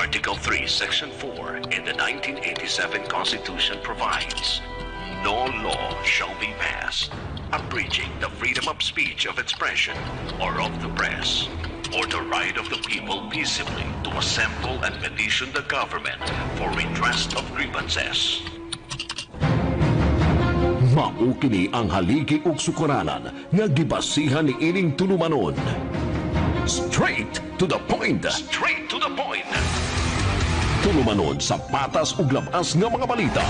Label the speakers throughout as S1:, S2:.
S1: Article 3, Section 4 in the 1987 Constitution provides, "No law shall be passed abridging the freedom of speech, of expression, or of the press, or the right of the people peaceably to assemble and petition the government for redress of grievances."
S2: Mao kini ang haligi ug sukaranan nga gibasihan ni ining tulumanon. Straight to the point.
S1: Straight to the point.
S2: Tulumanon sa patas ug labas nga mga balita.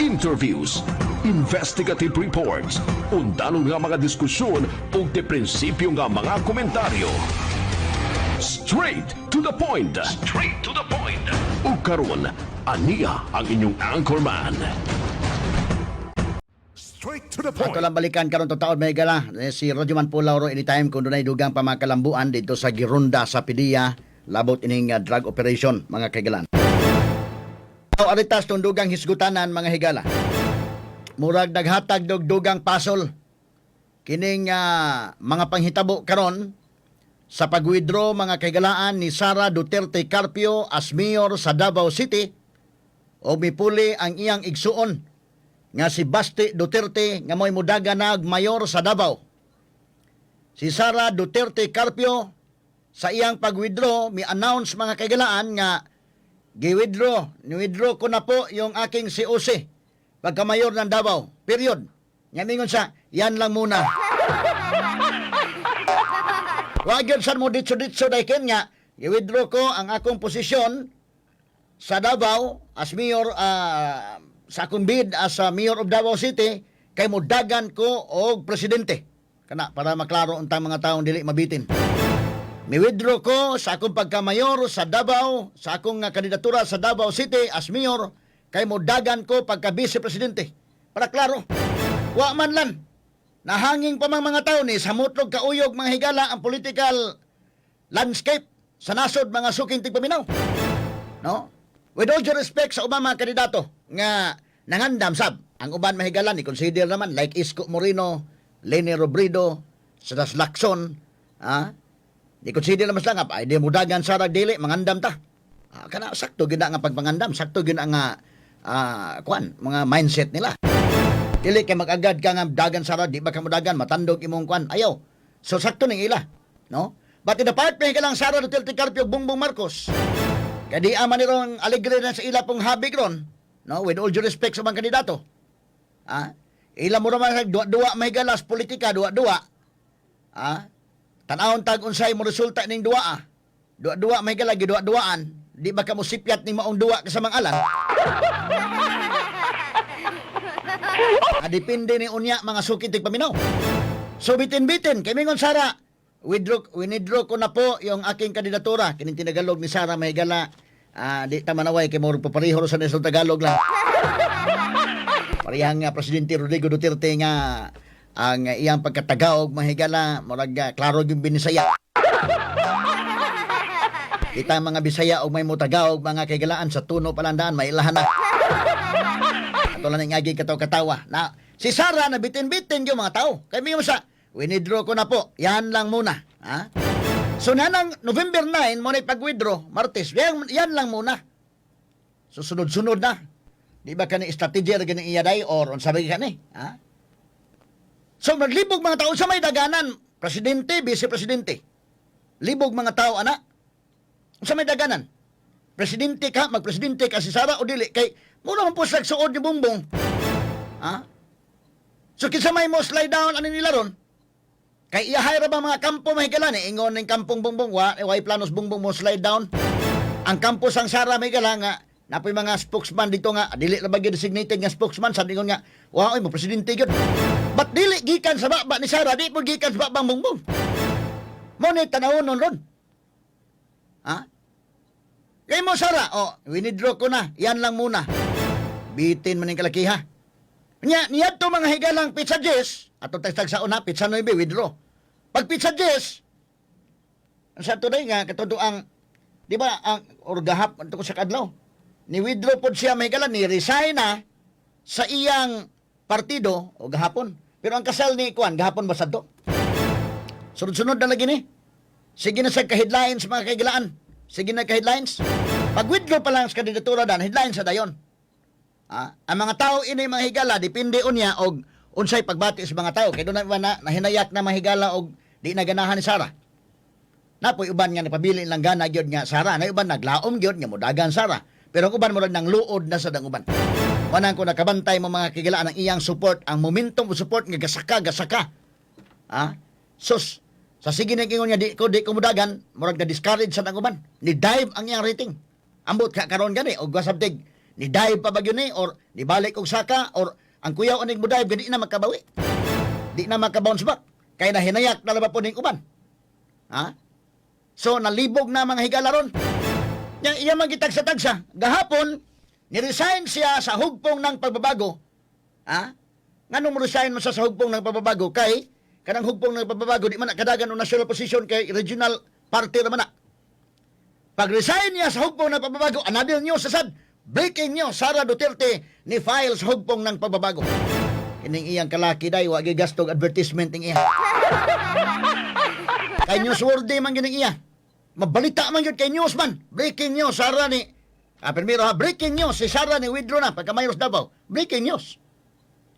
S2: Interviews, investigative reports, undanon nga mga diskusyon ug de prinsipyo nga mga komentaryo. Straight to the point.
S1: Straight to the point.
S2: Ug karon, aniya ang inyong anchorman.
S3: Straight to the point.
S4: Ato lang balikan karon tutaod, may gala eh, si Roger Pulauro anytime kung dunay dugang pamakalambuan dito sa Gironda sa PDEA labot ining drug operation, mga kahigalaan. Aritas tong dugang hisgutanan, mga higala. Murag naghatag og dugang pasol kining mga panghitabo karon sa pag-withdraw, mga kahigalaan, ni Sara Duterte Carpio as mayor sa Davao City o mipuli ang iyang igsuon nga si Basti Duterte nga mo'y mudagan nag mayor sa Davao. Si Sara Duterte Carpio sa iyang pag-withdraw, mi-announce, mga kahigalaan, nga gi-withdraw, ni-withdraw ko na po yung aking COC pagka-mayor ng Davao. Period. Nga mingon sa, yan lang muna. Wa gyud san mo ditso-ditso dayken nga gi-withdraw ko ang akong posisyon sa Davao as mayor, sa akong bid as mayor of Davao City kay modagan ko og presidente. Kana para maklaro untang mga taong dili mabitin. Mi-withdraw ko sa akong pagka-mayor sa Davao, sa akong kandidatura sa Davao City as mayor kay modagan ko pagka vice presidente. Para klaro. Wa man lang. Nahanging pa mang mga tao ni samutlog kauyog, mga higala, ang political landscape sa nasod, mga suking tigpaminaw. No? With all due respect sa ubang mga kandidato nga nangandam sab, ang uban, mahigala, ni consider naman like Isko Moreno, Leni Robredo, Sadas Lacson, ah, ni consider naman sila nga ay di mudagan sa dili mangandam ta. Ah, kana sakto gyud na nga pagpangandam, sakto gyud na nga kuan, mga mindset nila. Dili kay mag-agad ka nga dagan sara, di ba ka mudagan, matandog imong kuan. Ayaw. So sakto ning ila, no? But in the part may lang Sara Duterte Carpio, Bongbong Marcos. Kay di ama ni ron alegre na sa ila pong habig ron, no? With all due respect sa mga kandidato. Ah, ila mo naman duwa-duwa may galas politika, duwa-duwa. Ah, tan-awon tag unsay mo resulta ning duwa ah. Duwa-duwa may gala giduwa-duwaan, di ba ka mo sipyat ning maong duwa ka sa mga alan? Ah, depende ni unya, mga suki tigpaminaw. So bitin-bitin kay mingon Sara, withdraw, withdraw ko na po yung aking kandidatura. Kining tinagalog ni Sara, may gala. Ah, di ta manaway kay murag papareho ra sa sa Tagalog lang. Parehang nga Presidente Rodrigo Duterte nga ang iyang pagkatagaog, mahigala, murag klaro yung binisaya. Kita mga Bisaya og may mutagaog, mga kaigalaan, sa tuno palandaan mailahan na. Ato lang ang agi kataw-katawa. Na si Sara na bitin-bitin yung mga tao. Kay mingon sa winidraw ko na po. Yan lang muna. Ha? So nanang November 9 mo na pag-withdraw, Martes. Yan, yan lang muna. So sunod-sunod na. Di ba kani strategy ra gani iya day or unsa ba kani? Ha? So naglibog mga tao sa may daganan, presidente, vice presidente. Libog mga tao ana. Sa may daganan. Presidente ka, magpresidente ka si Sara o dili kay mura man po sa suod ni Bongbong. Ha? So kinsa may mo slide down ani nila ron? Kay iyahay ra ba mga kampo, mahigala ni ingon ning kampong Bongbong wa way planos Bongbong mo slide down. Ang kampo sang Sara, mahigala, nga napoy mga spokesman dito nga dili ra ba gyud designated nga spokesman sa ingon nga wa oy mo presidente gyud. But dili gikan sa baba ni Sara, di po gikan sa babang Bongbong. Mo ni tanawon nun ron. Ha? Kay mo Sara, oh, winidraw ko na. Yan lang muna. Bitin man ning kalakiha. Nya, niadto, mga higalang, petsa 10, ato tagtag sa una, petsa 9, withdraw. Pag petsa 10, ang sa today nga, katudo ang, di ba, ang, or gahap, ko sa kadlaw, ni withdraw pod siya, mga higala, ni resign na sa iyang partido, o gahapon. Pero ang kasal ni Kuan, gahapon ba sadto? Sunod-sunod na lagi ni. Sige na sa ka-headlines, mga kahigalaan. Sige na ka headlines. Pag withdraw pa lang sa kandidatura dan, headlines sa dayon. Ah, ang mga tao ini mga higala depende unya og unsay pagbati sa mga tao kay doon na na nahinayak na mahigala og di na ganahan ni Sara. Napoy uban nga napabili lang gana gyud nga Sara, na uban naglaom gyud nga modagan Sara. Pero ang uban murag nang luod na sa dang uban. Wanang ko nakabantay mo mga kigalaan ang iyang support, ang momentum of support nga gasaka gasaka. Ah? Sus, sa sige na ingon nga di ko mudagan, murag na discourage sa dang uban. Ni dive ang iyang rating. Ambot ka karon gani og wasabtig ni dive pa ba gyud ni or nibalik og saka or ang kuyaw aning mo dive gani na makabawi. Di na maka-bounce back. Kay nahinayak na ba po ning uban. Ha? So nalibog na mga higala ron. Yang iya man gitagsa-tagsa. Gahapon ni-resign siya sa Hugpong ng Pagbabago. Ha? Nganong mo resign mo siya sa Hugpong ng Pagbabago kay kanang Hugpong ng Pagbabago di man na kadagan og national position kay regional party ra man na. Pag-resign niya sa Hugpong ng Pagbabago, another news sa sad. Breaking news, Sara Duterte ni file sa Hugpong ng Pagbabago. Kining iyang kalaki day, wa gastog advertisement ning iya. Kay newsworthy man gining iya. Mabalita man gyud kay news man. Breaking news, Sara ni. Ah, primero ha, breaking news, si Sara ni withdraw na pagka mayor sa Davao. Breaking news.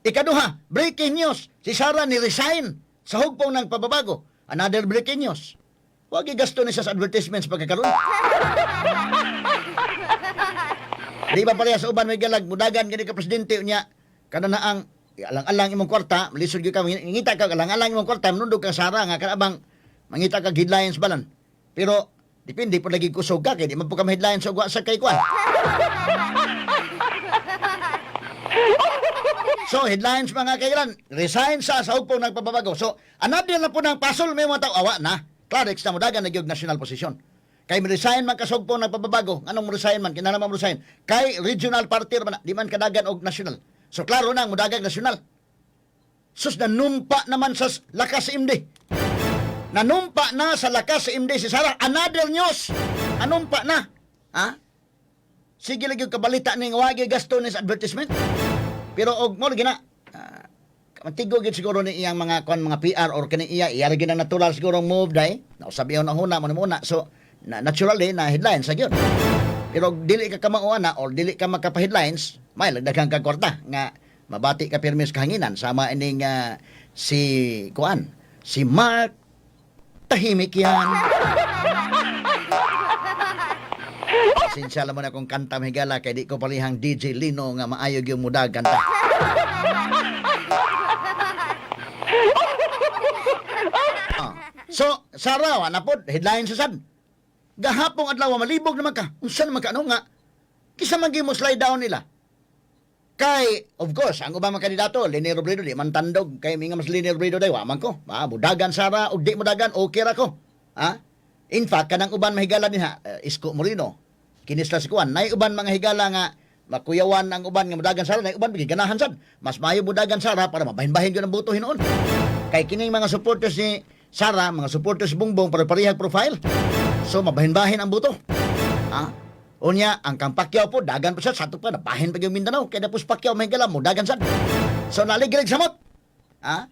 S4: Ikaduha, breaking news, si Sara ni resign sa Hugpong ng Pagbabago. Another breaking news. Wa gasto ni siya sa advertisements pagkakaroon. Di ba pareha sa uban may galag, mudagan gani ka presidente unya kana na ang alang-alang imong kwarta, lisod gyud ka ngita ka alang-alang imong kwarta, manundog ka Sara nga kana bang mangita ka headlines balan. Pero depende po lagi kusog ka kay di man po ka headlines og wa sa kay kwan. So, headlines mga kailan, resign sa Hugpong ng Pagbabago. So, another na po ng pasol may mga tao, awa na. Klarex na mudagan na gyud national position. Kay resign man ka sa Hugpong ng Pagbabago, anong resign man, kinahanglan man resign. Kay regional party man, na, di man kadagan og national. So, klaro na, mudagang national. Sus, nanumpa naman sa Lakas MD. Nanumpa na sa Lakas MD si Sara. Another news. Nanumpa na. Ha? Sige lagi yung kabalita ning wagi gasto ni sa advertisement. Pero og mo lagi na matigo gid siguro ni iyang mga kuan mga PR or kani iya iya ra gid ang natural siguro move dai. Nausab iyon ang huna mo ni muna. So na, naturally na headlines sa gyud. Pero og dili ka kamao na or dili ka makapa-headlines, may lagdagan ka kwarta nga mabati ka pirmi sa kahanginan sama ining si kuan, si Mark Tahimik yan. Pasensya lang mo na kung kanta mahigala kay di ko palihang DJ Lino nga maayo yung mudag kanta. Ah. So, Sara, wa na pod, headline sa sad. Gahapong adlaw malibog naman ka. Unsa naman ka ano nga? Kisa man gyud mo slide down nila. Kay, of course, ang ubang mga kandidato, Leni Robredo, di man tandog. Kay minga mas Leni Robredo day, wa man ko. Ah, mudagan Sara, og di mudagan, okay ra ko. Ha? In fact, kanang uban mahigala din ha, Isko Moreno. Kinis si kuan, nay uban mga higala nga makuyawan ang uban nga mudagan Sara, nay uban ganahan sad. Mas maayo mudagan Sara para mabahin-bahin gyud ang boto hinuon. Kay kining mga supporters ni Sara, mga supporters Bongbong para parehag profile. So mabahin-bahin ang boto. Ha? Unya, ang kang Pacquiao po, dagan po siya, sato pa, nabahin pa yung Mindanao, kaya napos Pacquiao, may gala mo, dagan sad. So, naligrig samot. Ha?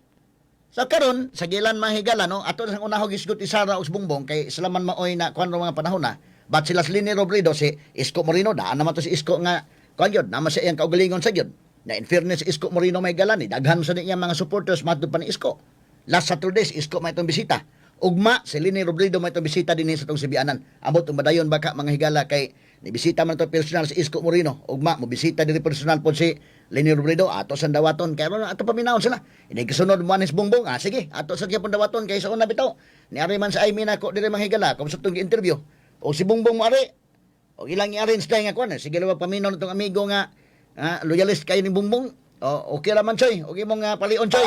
S4: So, karon sa gilan mga higala, no, ato na sang unahog isgot ni Sara og Bongbong, kay sila man maoy na, kuan mga panahon na, but sila si Leni Robredo, si Isko Moreno, daan naman to si Isko nga, kuan yun, naman siya iyang kaugalingon sa yun. Na in fairness, Isko Moreno may gala ni, daghan sa niyang mga supporters, matod pa ni Isko. Last Saturdays, Isko may itong bisita. Ugma, si Leni Robredo may itong bisita din sa itong sibianan. Amot, umadayon baka mga higala kay nibisita man ito personal si Isko Moreno. Ugma, mo bisita diri personal po si Leni Robredo. Ato sa dawaton. Kaya ron, ato paminawon sila. Hindi kasunod mo anis Bongbong. Ah, sige, ato sa gyapon dawaton. Kay sa una bitaw. Niari man sa Amy na ko diri mga higala. Kung sa itong interview. O si Bongbong mo ari. O ilang i-arrange tayo nga kuan. Sige lang paminaw na itong amigo nga loyalist kayo ni Bongbong. O, okay raman, Choy. Okay mong palion, Choy.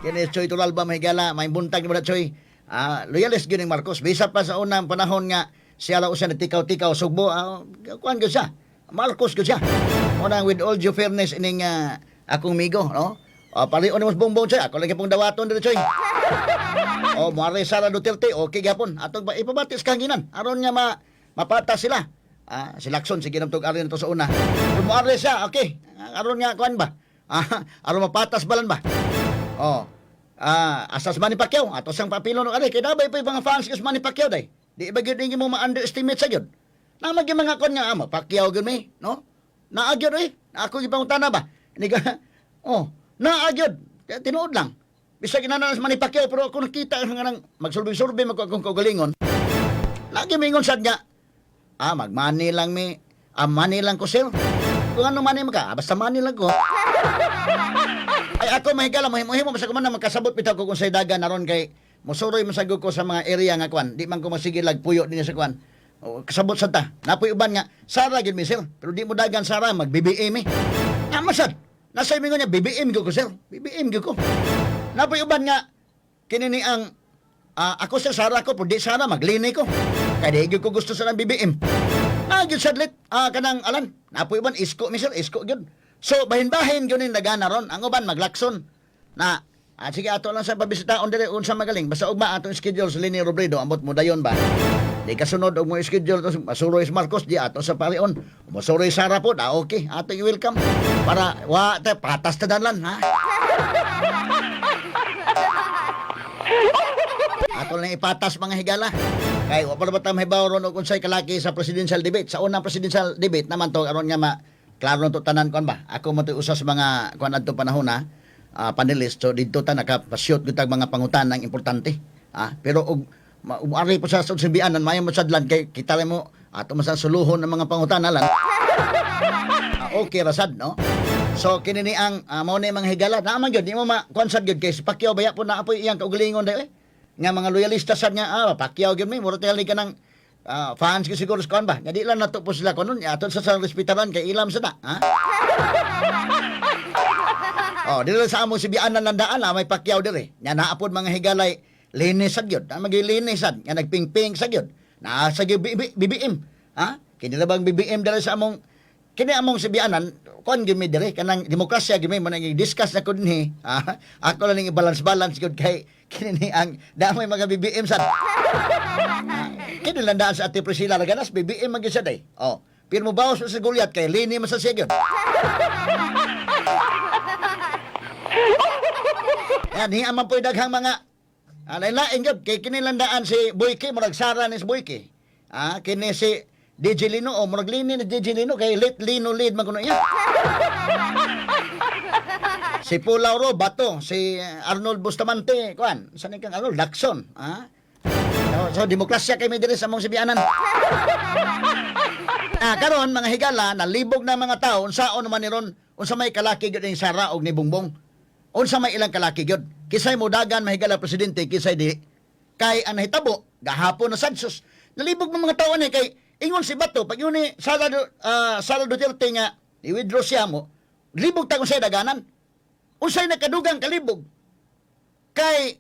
S4: Kini Choy Toralba mahigala, may buntag ni mo na Choy. Ah, loyalist gyud ni Marcos. Bisa pa sa unang panahon nga siya lang usa nagtikaw-tikaw Sugbo, kuan gyud siya. Marcos gyud siya. Unang with all due fairness ining akong migo, no? Palion ni mo sa Bongbong Choy. Ako lagi pong dawaton diri Choy. O, moari Sara Duterte, okay gyapon. Atong ba ipabati sa kahanginan aron nga mapata sila. Ah, si Lacson sige nang tug-ari na to sa una. Kung moari siya, okay. Aron nga kuan ba? Ah, aron mapatas balan ba? Oh. Asa sa Manny Pacquiao, ato sang papilo no kay nabay pa yung mga fans sa Manny Pacquiao day. Di ba gyud mo ma-underestimate sa gyud. Na magyud mga kon nga ama Pacquiao gyud mi, no? Naa gyud eh. Ako gipangutana ba? Ni ka oh, naa gyud. Kaya tinuod lang. Bisag inana sa Manny Pacquiao pero ako nakita nga nang magsulbi-sulbi man ko akong kaugalingon. Lagi mingon sad nga, magmani lang mi. Mani lang ko, sir. Kung ano mani mo ka, basta mani lang ko. Ay ako mahigala mahimo basta ko man na magkasabot bitaw ko kung say dagan aron kay mosuroy man sad ko sa mga area nga kwan. Di man ko masige lagpuyo dinhi sa kwan. O, kasabot sad ta. Napoy uban nga Sara gyud mi sir, pero di mo dagan Sara mag BBM eh. Tama sad. Nasa mingon niya BBM gyud ko sir. BBM gyud ko. Napoy uban nga kini ni ang ako sir Sara ko pero di Sara maglini ko. Kay di gyud ko gusto sa nang BBM. Gyud sadlit kanang alan. Napoy uban isko mi sir, isko gyud. So bahin-bahin gyud ning dagana ron. Ang uban maglakson na sige ato lang sa pabisitaon dire unsa magaling basta ugma atong schedule sa Leni Robredo ambot mo dayon ba. Di kasunod og mo schedule to masuroy si Marcos di ato sa parion. Masuroy Sara pod, okay ato i-welcome para wa ta patas ta danlan ha. Ato lang ipatas mga higala. Kay wa pa ba ta mahibaw ron og unsay kalaki sa presidential debate. Sa unang presidential debate naman to aron nga ma klaro to tanan kon ba. Ako mo to usa sa mga kuan adto panahon na panelist, so didto ta nakapashoot gyud tag mga pangutanang importante. Pero og ari po sa sibianan maayo mo sadlan kay kita mo ato man sa suluhon ng mga pangutana lan. Okay rasad no. So kini ni ang mao ni mga higala naa man gyud di mo ma kuan sad gyud kay si Pacquiao baya po naa poy iyang kaugalingon dayo eh. Nga mga loyalista sad nga Pacquiao gyud mi mura tingali ka ng fans gyud siguro sa kuan ba. Nga di lang nato po sila kunon aton sa respetaran kay ilam sa ta ha. Oh, dili lang sa among sibianan lang daan may Pacquiao diri. Nya naa pod mga higalay linis sad gyud. Na magilinis sad nga nagpingping sa gyud. Naa sa gyud BBM. Ha? Kini ra bang BBM diri sa among kini among sibianan kuan gyud mi diri kanang demokrasya gyud mi mo nang discuss na ko dinhi. Ako lang ning i-balance-balance gyud kay kini ni ang damay mga BBM sad. Kini lang daan sa Ate Priscilla Raganas BBM man gyud siya day. Oh, pero mo bawas sa Goliath kay lini man sa siya gyud. Yan, hiya man po'y daghang mga lain-lain gyud kay kini lang daan si Boyke murag Sara ni si Boyke. Kini si DJ Lino o murag lini ni DJ Lino kay late Lino lead man kuno iya. Si Pulauro Bato, si Arnold Bustamante, kuan, saan kang Arnold Lacson, ha? So demokrasya kay mi diri sa among sibianan. Karon mga higala nalibog na mga tao unsaon naman ni ron unsa may kalaki gyud ning Sara og ni Bongbong. Unsa may ilang kalaki gyud. Kisay modagan mahigala presidente kisay di. Kay ang nahitabo gahapon na sad sus. Nalibog ng mga tao ani kay ingon si Bato pag yun ni Sara Duterte nga i-withdraw siya mo libog ta kung say daganan. Unsay nakadugang kalibog kay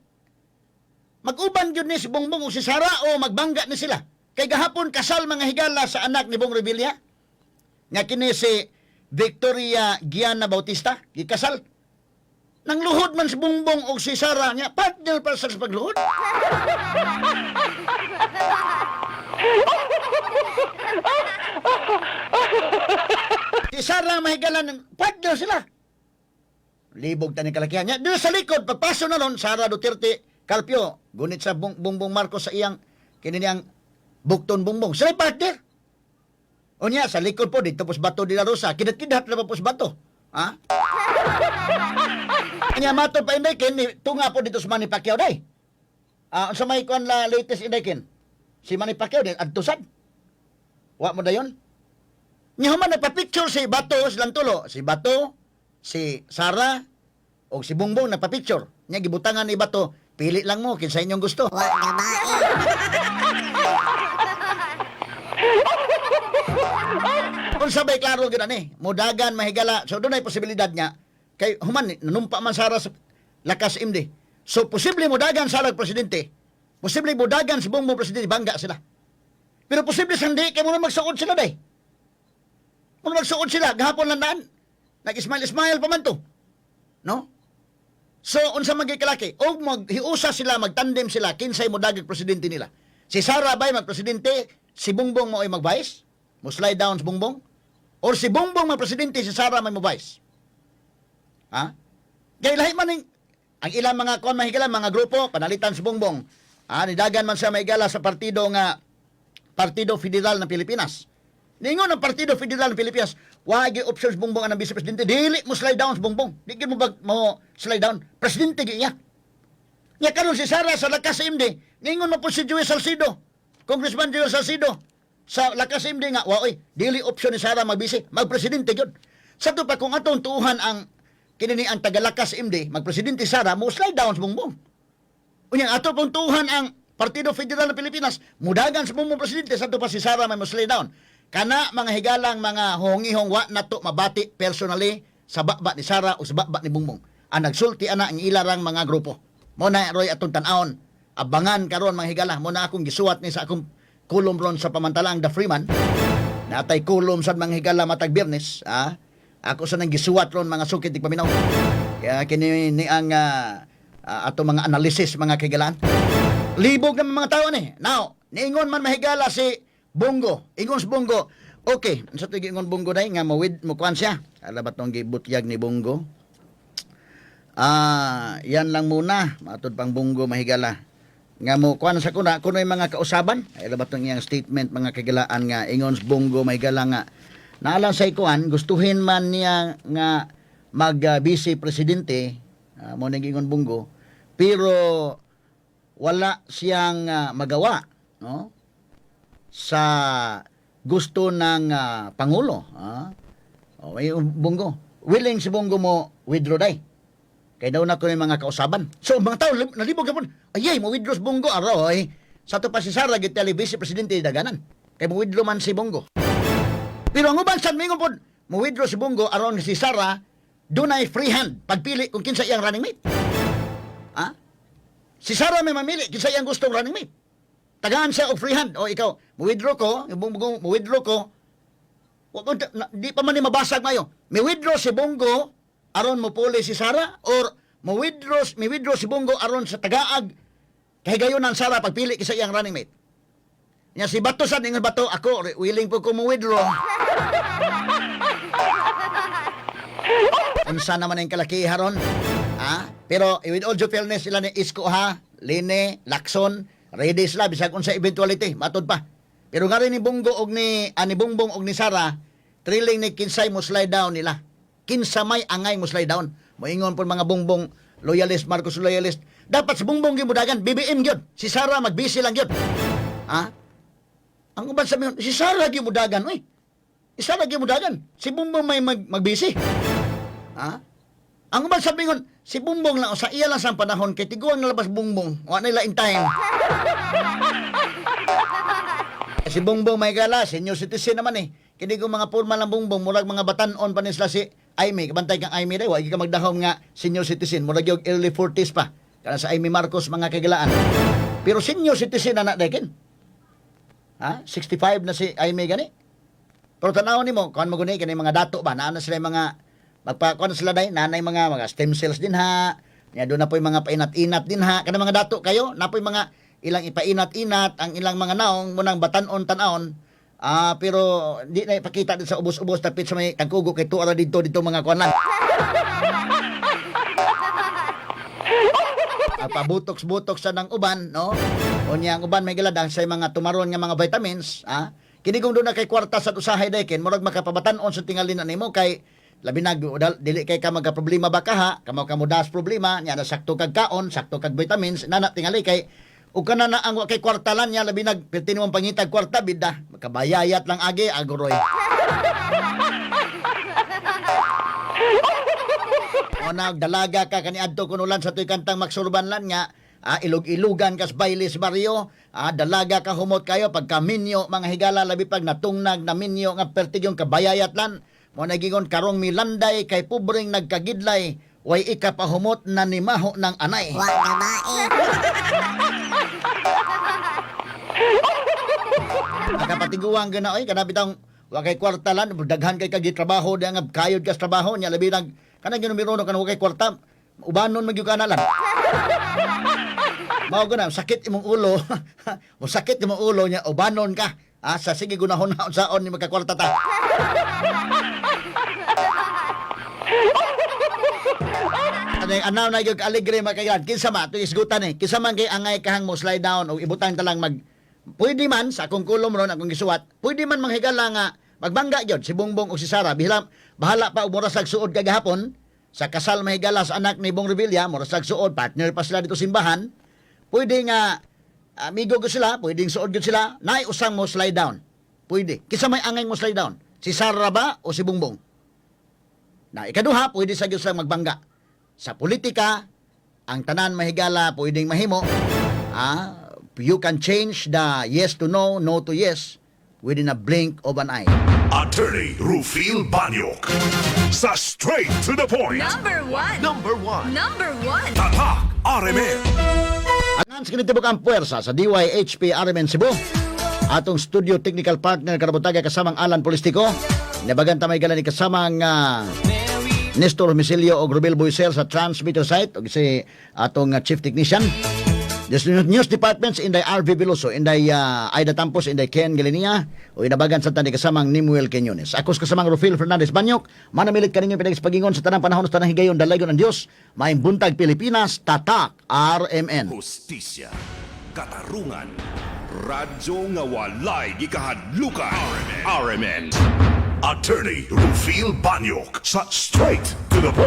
S4: mag-uban gyud ni si Bongbong o si Sara o magbangga ni sila. Kay gahapon kasal mga higala sa anak ni Bong Revilla nga kini si Victoria Giana Bautista gikasal. Nang luhod man si Bongbong o si Sara niya partner pa sa pagluhod. Si Sara mahigala ng partner sila. Libog ta ni kalakihan niya. Dito sa likod, pagpaso na nun, Sara Duterte, Carpio, gunit sa Bongbong Marcos sa iyang, kini niyang Bukton Bongbong. Sila partner. O niya, sa likod po, dito po sa Bato de la Rosa, kidat-kidat na po sa Bato. Ha? Anya, matod pa Inday Ken, tunga po dito sa Manny Pacquiao, day. Sa may kuan la latest Inday Ken, si Manny Pacquiao, din, adtusad. Wa mo dayon? Nya human nagpa-picture si Bato, silang tulo. Si Bato, si Sara, o si Bongbong nagpa-picture. Nya gibutangan ni Bato, pili lang mo kinsa inyong gusto.
S3: Wa gabae.
S4: Kung sabay klaro gyud ani, mudagan mahigala. So dunay posibilidad nga kay human nanumpa man Sara sa lakas MD. So posible mudagan Sara og presidente. Posible mudagan si Bongbong presidente bangga sila. Pero posible sandi kay mo magsuod sila day. Mo magsuod sila gahapon lang daan. Nag-smile-smile pa man to. No? So unsa man gyud kalaki og maghiusa sila magtandem sila kinsay modagag presidente nila. Si Sara bay magpresidente, si Bongbong mao'y mag-vice? Mo slide down si Bongbong? Or si Bongbong magpresidente, si Sara may mo-vice? Ha? Kay lahi man ning Ang ilang mga kon mahigala, mga grupo, panalitan si Bongbong. Nidagan man siya mahigala sa partido nga Partido Federal ng Pilipinas. Ningon ang Partido Federal ng Pilipinas, wagi options Bongbong ang vice presidente, dili mo slide down sa Bongbong. Di gyud mo bag, mo slide down. Presidente gyud niya. Nya karon si Sara sa Lakas MD, ningon mo po si Joey Salcido, Congressman Joey Salcido, sa Lakas MD nga, waoy, dili option ni Sara magbisi, magpresidente gyud. Sa to pa kung atong tuuhan ang kinini ang taga Lakas MD, magpresidente Sara, mo slide down sa Bongbong. Unya ato pong tuuhan ang Partido Federal ng Pilipinas, mudagan sa Bongbong presidente, sa to pa si Sara may mo slide down. Kana mga higalang mga hongihong wa nato mabati personally sa baba ni Sara o sa baba ni Bongbong. Ang nagsulti ana ang ilarang mga grupo. Mo na roy atong tan-awon. Abangan karon mga higala, mo na akong gisuwat ni sa akong kulom ron sa pamantalang The Freeman. Natay kulom sa mga higala matag Biyernes, ah. Ako sa nang gisuwat ron mga sukit di paminaw. Kaya kini ni ang ato mga analysis mga kahigalaan. Libog ng mga tao ni. Now, niingon man mahigala si Bongo. Ingon si Bongo. Okay, unsa to giingon Bongo day nga mawid mo kuan siya. Ala ba tong gibutyag ni Bongo? Yan lang muna. Matod pang Bongo mahigala. Nga mo kuan sa kuna kuno'y mga kausaban. Ay ala ba tong iyang statement mga kagilaan nga ingon si Bongo mahigala nga naalang sa ikuan gustuhin man niya nga mag vice presidente mo ning ingon Bongo, pero wala siyang magawa, no, sa gusto ng pangulo, ah. Oh, may Bongo willing si Bongo mo withdraw day kay daw na ko yung mga kausaban. So mga tao nalibog gapon, ayay mo withdraw si Bongo aroy. Sa to pa si Sara gid vice presidente daganan kay mo withdraw man si Bongo. Pero ang uban sad mingon pod mo withdraw si Bongo aron si Sara dunay free hand pagpili kung kinsa iyang running mate. Ah? Si Sara may mamili kinsa iyang gustong running mate. Tagaan siya og free hand. O ikaw, mo withdraw ko, yung Bongo mo withdraw ko. Wa ko di pa man ni mabasag mayo. Mi withdraw si Bongo aron mo puli si Sara or mo withdraw si Bongo aron sa tagaag kahigayon ang Sara pagpili kinsa iyang running mate. Nya si Bato sad ingon Bato, ako willing po ko mo withdraw. Unsa naman ang kalakiha ron? Ha? Pero with all due fairness sila ni Isko ha, Lene, Lacson, ready sila bisag unsa eventuality, matod pa. Pero nga rin ni Bongo og ni ni Bongbong og ni Sara, thrilling ni kinsay mo slide down nila. Kinsa may angay mo slide down. Moingon po mga Bongbong loyalist, Marcos loyalist. Dapat sa Bongbong gyud mudagan, BBM gyud. Si Sara magbisi lang gyud. Ha? Ang uban sa si Sara gyud mudagan, oy. Si Sara gyud mudagan. Si Bongbong may magbisi. Ha? Ang uban sa bingon, si Bongbong lang sa iya lang sa panahon kay tiguang nalabas Bongbong, wa na in time. Si Bongbong may gala, senior citizen naman eh. Kini ko mga formal ng Bongbong, murag mga batan-on pa ni sila si Imee. Kabantay kang Imee day, wa ka magdahom nga senior citizen, murag yung early 40s pa. Kana sa Imee Marcos mga kagalaan. Pero senior citizen na na kin. Ha? 65 na si Imee gani. Pero tanaw nimo, kuan mo guni kani mga dato ba, naa na sila yung mga magpa kuan na sila day, nanay mga stem cells din ha. Nya doon na po yung mga painat-inat din ha. Kana mga dato kayo, na po yung mga ilang ipainat-inat ang ilang mga naong munang batan-on tan-aon. Pero di na ipakita din sa ubos-ubos tapit sa may tangkugo kay tuara dito dito mga kuan lang. Pabutox-butox sa ng uban, no? Unya ang uban may giladang sa mga tumaron nga mga vitamins, ah. Kini kung doon na kay kwarta sa usahay dayken, murag makapabatan-on sa tingali na nimo kay labi na dili kay ka magka problema ba ka ha, kamo ka problema, nya na sakto kag kaon, sakto kag vitamins, nana tingali kay ug kana na ang wa kay kwarta lan nya labi nag perti nimong pangitag kwarta bida, makabayayat lang agi agoroy. O nagdalaga ka kaniadto kunulan sa tuy kantang Maxurban lan nga ilog-ilugan kas Bailes Barrio, dalaga ka humot kayo pagka minyo mga higala labi pag natungnag na minyo nga pertig yung kabayayat lan mo nagingon karong milanday kay pobreng nagkagidlay way ikapahumot na nimaho ng anay.
S3: Wa babae.
S4: Nakapatiguang gana oy kana bitang wa kay kwarta lan daghan kay kag trabaho di nga kayod kas trabaho nya labi nag kanang ginumirono kan wa kay kwarta ubanon man gyud kana lan. Mao guna sakit imong ulo. Mo sakit imong ulo nya ubanon ka. Sa sige gunahon na unsaon ni magkakwarta ta. Ano na yung alegre makailan. Kinsa ma, ito isgutan eh. Kinsa man kay angay kahang mo slide down o ibutang talang mag. Pwede man, sa akong kulom ron, akong gisuwat, pwede man manghigala nga, magbangga yun, si Bongbong o si Sara. Bihala, bahala pa, murasag suod kagahapon, sa kasal mahigala sa anak ni Bong Revilla, murasag suod, partner pa sila dito simbahan. Pwede nga, amigo ko sila, pwedeng suod gyud sila, naay usang mo slide down. Pwede. Kinsa may angay mo slide down? Si Sara ba o si Bongbong? Na ikaduha, pwede sa gyud silang magbangga. Sa politika, ang tanan mahigala pwedeng mahimo. You can change the yes to no, no to yes within a blink of an eye.
S3: Attorney Rufil Banyok. Sa Straight to the Point.
S5: Number one.
S6: Number one.
S5: Number one.
S3: Tatak RMN.
S4: Angan sa kinitibok ang puwersa sa DYHP RMN Cebu. Atong studio technical partner karabutaga kasamang Alan Polistico. Nabagan tamay gala ni kasamang Nestor Misilio og Rubel Boisel sa transmitter site og si atong chief technician. The news departments Inday RV Veloso, Inday Aida Tampos, Inday Ken Galinia, o inabagan sa tani kasamang Nimuel Quinones. Ako sa kasamang Rufil Fernandez Banyok, manamilit kaninyo pinag-pagingon sa tanang panahon sa tanang higayon, dalaygon ang Dios, maayong buntag Pilipinas, Tatak RMN.
S3: Hustisya, katarungan, radyo nga walay gikahadlukan. RMN. Attorney Rufil Banyok sa Straight to the Point.